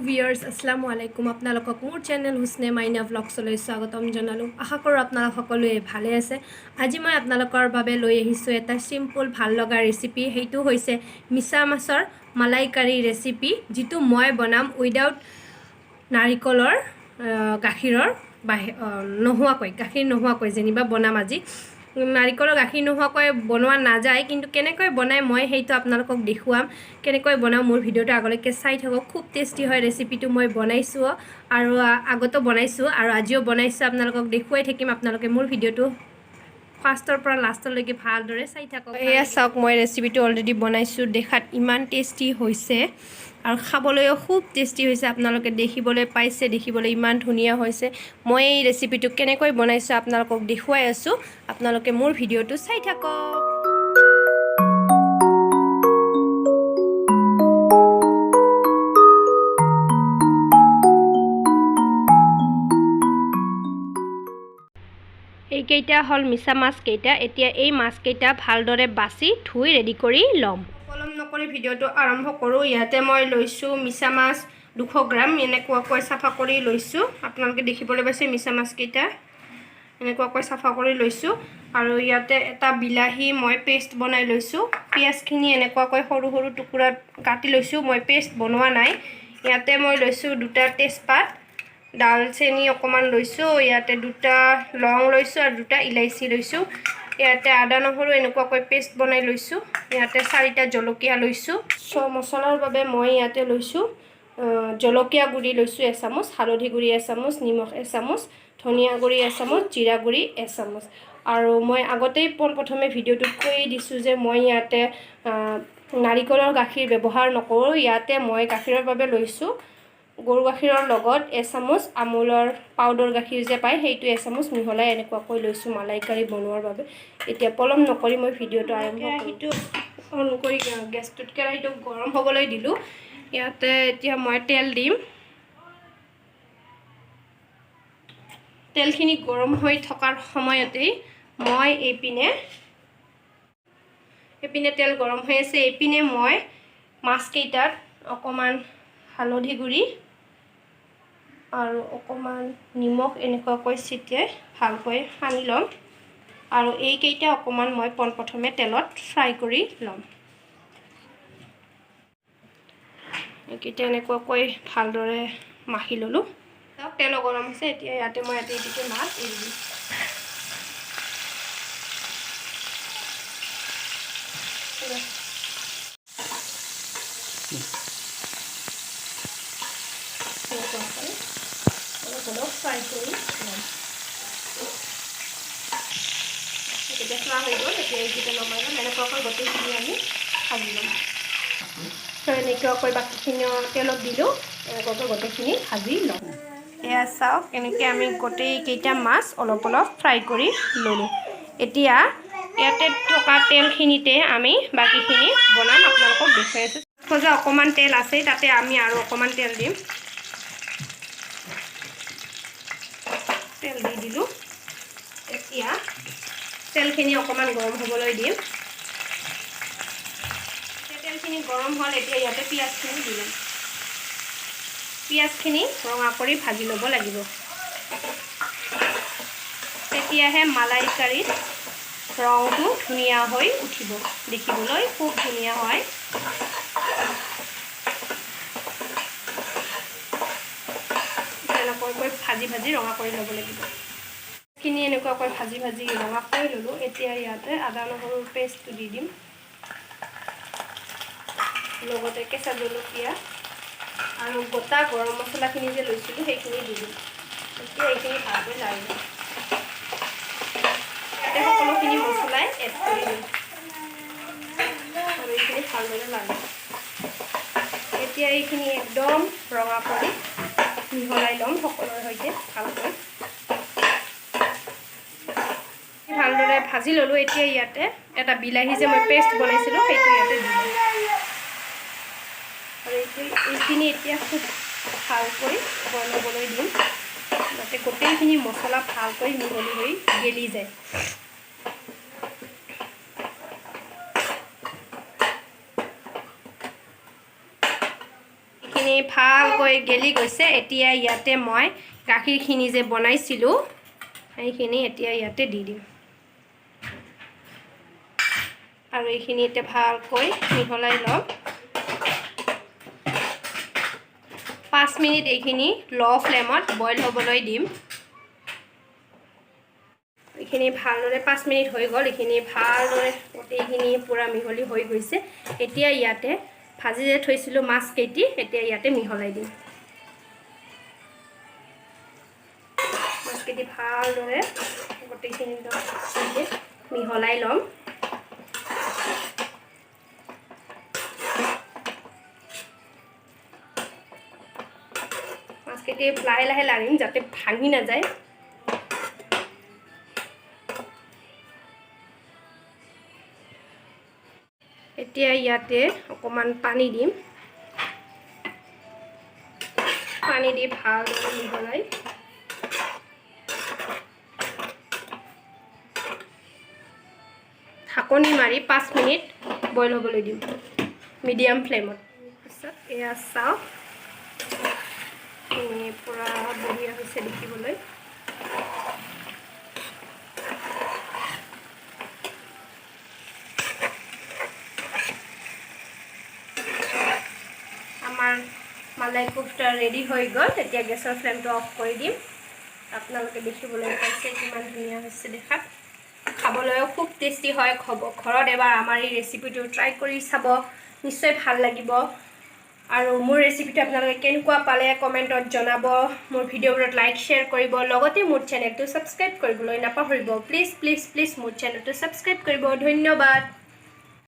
Viewers, আসসালামু আলাইকুম। আপোনালোকক মোৰ চেনেল হুছনে মাইনা ভ্লগছলৈ স্বাগতম জনালোঁ। আশা কৰোঁ আপোনালোক সকলোৱে ভালে আছে। আজি মই আপোনালোকৰ বাবে লৈ আহিছোঁ এটা চিম্পল ভাল লগা ৰেচিপি। সেইটো হৈছে মিছা মাছৰ মালাইকাৰী ৰেচিপি, যিটো মই বনাম উইদাউট নাৰিকলৰ গাখীৰৰ বাহি নোহোৱাকৈ, গাখীৰ নোহোৱাকৈ যেনিবা বনাম আজি। নাৰিকলৰ গাখীৰ নোহোৱাকৈ বনোৱা নাযায়, কিন্তু কেনেকৈ বনাই মই সেইটো আপোনালোকক দেখুৱাম। কেনেকৈ বনাওঁ মোৰ ভিডিঅ'টো আগলৈকে চাই থাকক। খুব টেষ্টি হয় ৰেচিপিটো। মই বনাইছোঁ আৰু আগতো বনাইছোঁ আৰু আজিও বনাইছোঁ, আপোনালোকক দেখুৱাই থাকিম। আপোনালোকে মোৰ ভিডিঅ'টো ফাৰ্ষ্টৰ পৰা লাষ্টলৈকে ভালদৰে চাই থাকক। এয়া চাওক, মই ৰেচিপিটো অলৰেডি বনাইছোঁ। দেখাত ইমান টেষ্টি হৈছে আৰু খাবলৈও খুব টেষ্টি হৈছে। আপোনালোকে দেখিবলৈ পাইছে, দেখিবলৈ ইমান ধুনীয়া হৈছে। মই এই ৰেচিপিটো কেনেকৈ বনাইছোঁ আপোনালোকক দেখুৱাই আছোঁ। আপোনালোকে মোৰ ভিডিঅ'টো চাই থাকক। এইকেইটা হ'ল মিছা মাছকেইটা। এতিয়া এই মাছকেইটা ভালদৰে বাছি ধুই ৰেডি কৰি ল'ম। পলম নকৰি ভিডিঅ'টো আৰম্ভ কৰোঁ। ইয়াতে মই লৈছোঁ মিছা মাছ 200 গ্ৰাম। এনেকুৱাকৈ চাফা কৰি লৈছোঁ। আপোনালোকে দেখিবলৈ পাইছে, মিছা মাছকেইটা এনেকুৱাকৈ চাফা কৰি লৈছোঁ। আৰু ইয়াতে এটা বিলাহী মই পেষ্ট বনাই লৈছোঁ। পিঁয়াজখিনি এনেকুৱাকৈ সৰু সৰু টুকুৰাত কাটি লৈছোঁ, মই পেষ্ট বনোৱা নাই। ইয়াতে মই লৈছোঁ দুটা তেজপাত, ডালচেনি অকণমান লৈছোঁ, ইয়াতে দুটা লং লৈছোঁ আৰু দুটা ইলাচি লৈছোঁ। ইয়াতে আদা নহৰু এনেকুৱাকৈ পেষ্ট বনাই লৈছোঁ। ইয়াতে চাৰিটা জলকীয়া লৈছোঁ। চ' মছলাৰ বাবে মই ইয়াতে লৈছোঁ জলকীয়া গুড়ি লৈছোঁ এচামুচ, হালধি গুড়ি এচামুচ, নিমখ এচামুচ, ধনিয়া গুড়ি এচামুচ, জিৰা গুড়ি এচামুচ। আৰু মই আগতেই পোনপ্ৰথমে ভিডিঅ'টোত কৈয়ে দিছোঁ যে মই ইয়াতে নাৰিকলৰ গাখীৰ ব্যৱহাৰ নকৰোঁ। ইয়াতে মই গাখীৰৰ বাবে লৈছোঁ গৰু গাখীৰৰ লগত এচামুচ আমুলৰ পাউডাৰ গাখীৰ যে পায়, সেইটো এচামুচ মিহলাই এনেকুৱাকৈ লৈছোঁ মালাইকাৰী বনোৱাৰ বাবে। এতিয়া পলম নকৰি মই ভিডিঅ'টো আৰম্ভ। কেৰাহীটো অন কৰি গেছটোত কেৰাহীটো গৰম হ'বলৈ দিলোঁ। ইয়াতে এতিয়া মই তেল দিম। তেলখিনি গৰম হৈ থকাৰ সময়তেই মই এইপিনে এইপিনে তেল গৰম হৈ আছে, এইপিনে মই মাছকেইটাত অকণমান হালধি গুড়ি আৰু অকণমান নিমখ এনেকুৱাকৈ ছটিয়াই ভালকৈ সানি ল'ম আৰু এইকেইটা অকণমান মই পোনপ্ৰথমে তেলত ফ্ৰাই কৰি ল'ম। এইকেইটা এনেকুৱাকৈ ভালদৰে মাখি ল'লোঁ। তেলো গৰম হৈছে। এতিয়া ইয়াতে মই ইয়াতে এইটোকে মাছ এৰি দিম। এনেকুৱাকৈ অলপ অলপ ফ্ৰাই কৰি ল'ম। এইকেইটা ফ্ৰাই হৈ গ'ল। এতিয়া এইকেইটা নমাই ল'ম। এনেকুৱাকৈ গোটেইখিনি আমি ভাজি ল'ম। এনেকুৱাকৈ বাকীখিনিও তেলত দিলোঁ। এনেকুৱাকৈ গোটেইখিনি ভাজি ল'ম। এয়া চাওক, এনেকৈ আমি গোটেইকেইটা মাছ অলপ অলপ ফ্ৰাই কৰি ল'লোঁ। এতিয়া ইয়াতে থকা তেলখিনিতে আমি বাকীখিনি বনাম। আপোনালোকক দেখুৱাই আছোঁ। ভজা অকণমান তেল আছে, তাতে আমি আৰু অকণমান তেল দিম। তেল দি দিলোঁ। এতিয়া তেলখিনি অকণমান গৰম হ'বলৈ দিম। তেলখিনি গৰম হ'ল। এতিয়া ইয়াতে পিঁয়াজখিনি দি ল'ম। পিঁয়াজখিনি ৰঙা কৰি ভাজি ল'ব লাগিব, তেতিয়াহে মালাইকাৰীত ৰংটো ধুনীয়া হৈ উঠিব, দেখিবলৈ খুব ধুনীয়া হয়। এনেকুৱাকৈ ভাজি ভাজি ৰঙা কৰি ল'ব লাগিব। খিনি এনেকুৱাকৈ ভাজি ভাজি ৰঙা কৰি ল'লোঁ। এতিয়া ইয়াতে আদা নহৰুৰ পেষ্টটো দি দিম, লগতে কেঁচা জলকীয়া আৰু গোটা গৰম মছলাখিনি যে লৈছিলোঁ, সেইখিনি দি দিম। এতিয়া এইখিনি ভালকৈ লাৰি ল'ম। ইয়াতে সকলোখিনি মছলাই এড কৰি দিম আৰু এইখিনি ভালদৰে লাৰি। এতিয়া এইখিনি একদম ৰঙা কৰি মিহলাই ল'ম সকলোৰে সৈতে ভালকৈ। ভালদৰে ভাজি ল'লোঁ। এতিয়া ইয়াতে এটা বিলাহী যে মই পেষ্ট বনাইছিলোঁ, সেইটো ইয়াতে দি দিম আৰু এতিয়া এইখিনি এতিয়া খুব ভালকৈ বনাবলৈ দিম, যাতে গোটেইখিনি মছলা ভালকৈ মিহলি হৈ গেলি যায়। এইখিনি ভালকৈ গেলি গৈছে। এতিয়া ইয়াতে মই গাখীৰখিনি যে বনাইছিলোঁ, সেইখিনি এতিয়া ইয়াতে দি দিম আৰু এইখিনি এতিয়া ভালকৈ মিহলাই ল'ম। 5 মিনিট এইখিনি ল' ফ্লেমত বইল হ'বলৈ দিম। এইখিনি ভালদৰে 5 মিনিট হৈ গ'ল। এইখিনি ভালদৰে গোটেইখিনি পূৰা মিহলি হৈ গৈছে। এতিয়া ইয়াতে ভাজি যে থৈছিলোঁ মাছকেইটি, এতিয়া ইয়াতে মিহলাই দিম। মাছকেইটি ভালদৰে গোটেইখিনি মিহলাই ল'ম। মাছকেইটি লাহে লাহে লাৰিম, যাতে ভাঙি নাযায়। এতিয়া ইয়াতে অকণমান পানী দিম। পানী দি ভালদৰে মিহলাই ঢাকনি মাৰি 5 মিনিট বইল হ'বলৈ দিম মিডিয়াম ফ্লেমত। পিছত এয়া চাওক, পূৰা বঢ়িয়া হৈছে দেখিবলৈ। আমাৰ মালাই কোফটা ৰেডি হৈ গ'ল। এতিয়া গেছৰ ফ্লেমটো অফ কৰি দিম। আপোনালোকে দেখিবলৈ পাইছে কিমান ধুনীয়া হৈছে দেখাত। খাবলৈও খুব টেষ্টি হয়। ঘৰত এবাৰ আমাৰ এই ৰেচিপিটো ট্ৰাই কৰি চাব, নিশ্চয় ভাল লাগিব। আৰু মোৰ ৰেচিপিটো আপোনালোকে কেনেকুৱা পালে কমেণ্টত জনাব। মোৰ ভিডিঅ'বোৰত লাইক, শ্বেয়াৰ কৰিব, লগতে মোৰ চেনেলটো ছাবস্ক্ৰাইব কৰিবলৈ নাপাহৰিব। প্লিজ, প্লিজ, প্লিজ মোৰ চেনেলটো ছাবস্ক্ৰাইব কৰিব। ধন্যবাদ।